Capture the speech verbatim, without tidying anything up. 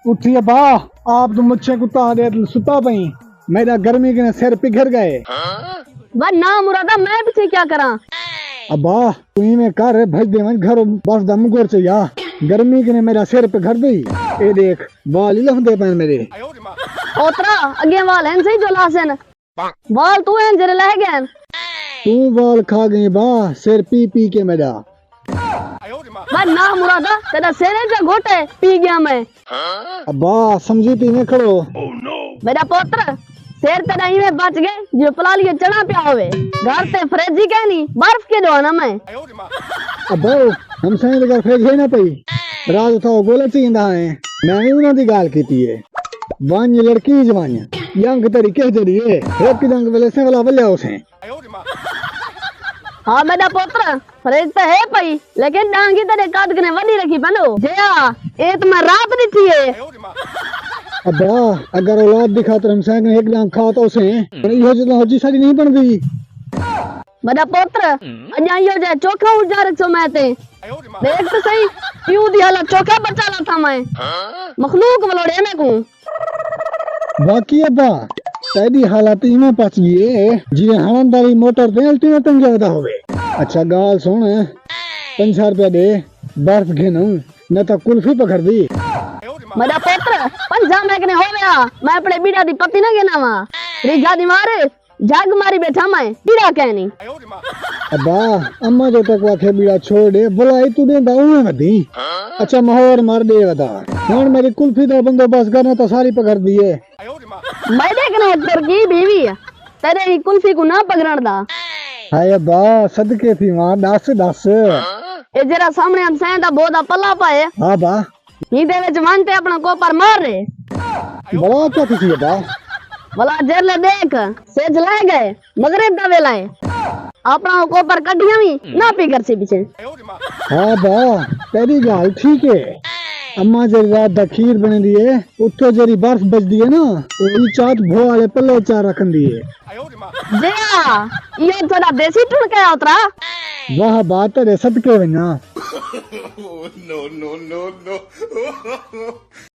اٹھی ابا، آپ تو مچھیں کتا دے ستا پئی۔ میرا گرمی کنے سر پگھر گئے۔ و نا مرادا، میں پچھے کیا کراں؟ ابا، تو ایویں کر، بھج دے ونج گھروں، بس دا مگر چیا۔ گرمی کنے میرا سر پگھر دئی۔ اے دیکھ، وال ہی لہندے پین میرے۔ اوترا، اگے وال ہیں سہی جو لاسن۔ وال تو ہیں جڑے لہ گئے۔ توں وال کھا گئے با، سر پی پی کے میرا۔ و نا مرادا، تیرا سر ہے جو گھوٹ ہے، پی گیا میں۔ ابا، سمجھی تی میں کھڑو۔ میرا پوتر، سر تیرا ایویں بچ گئے جو پلالی چنا پیا ہوئے۔ گھر تے فریج ہی کہنی، برف کے جو آنا میں۔ ابا، ہمسائیں دے گھر فریج ہے نہ پئی۔ رات اتھا او گولے چیندا ہے۔ میں وی انہاں دی گال کیتی ہے۔ ونج لڑکی ج ونج۔ ینگ تیری کہہ جڑی ہے۔ ہک ینگ ویلے سیں ولا ولیا اسیں۔ ہاں میرا پوتر، فریج تے ہے پئی، لیکن ڈانگی تیرے قد کنے وڈی رکھی پنو۔ جیا، اے تے میں رات ڈٹھی ہے۔ ابا، اگر اولاد دی خاطر ہمسائیں کنے ہک ڈانگ کھا تو اسیں، پر ایہو جتنا ہو جی ساڈی نہیں بندی۔ میرا پوتر، اجاں ایہو جے چوکھا اجا رکھو میں تے۔ دیکھ تے سہی، پیو دی حالت چوکھا بچا لا تھا میں۔ مخلوق ولوڑے میں کو۔ باقی ابا، تیری حالت ایویں پچ گئی ہے، جیویں ہنن دا وی موٹر تے الٹی نہ ٹنگیا ودا ہوے۔ اچھا گال سن، پنج سو روپے دے، برف گھن، نہ تاں کلفی پکڑ دی۔ میرا پوتر، پنجا میں کنے ہو گیا، میں اپنے بیڑا دی پتی نہ گھنا وا۔ ریجا دی مار، جھگ ماری بیٹھا میں، بیڑا کہنی۔ ابا، اماں جو تک واکھے بیڑا چھوڑ دے، بلائی تو دیندا اوویں ودی۔ اچھا مہور مار دے ودا۔ ہن میری کلفی دا بندوبست کرنا تاں ساری پکڑ دیے۔ میݙے کنے ہک ترکیب ہی وی ہے، تیݙے ہی کلفی کوں نہ پگرݨ دا۔ ہائے ابا، صدقے تھیواں، ݙس ݙس۔ اے جیڑھا سامݨے ہمسائیں دا بھو دا پلا پائے، ہا با۔ ہیندے وچ ونڄ تے اپݨا کوپر مار رے۔ بلا کیا تھی ابا؟ بلا جیرلے ݙیکھ، سجھ لہہ ڳئے، مغرب دا ویلا ہے۔ اپݨا او کوپر کڈھیاں وی نہ پی کرسی پچھے۔ ہا با، تیݙی ڳالھ ٹھیک ہے۔ اماں جیڑھی رات دا کھیر بݨیندی ہے، اتوں جیڑھی برف بچدی ہے نا، او وی چات بھو آلے پلے چا رکھندی ہے۔ جیا، ایہو تہاݙا دیسی ٹݨکا ہے اوترا۔ واہ با، تیݙے صدقے ونڄاں۔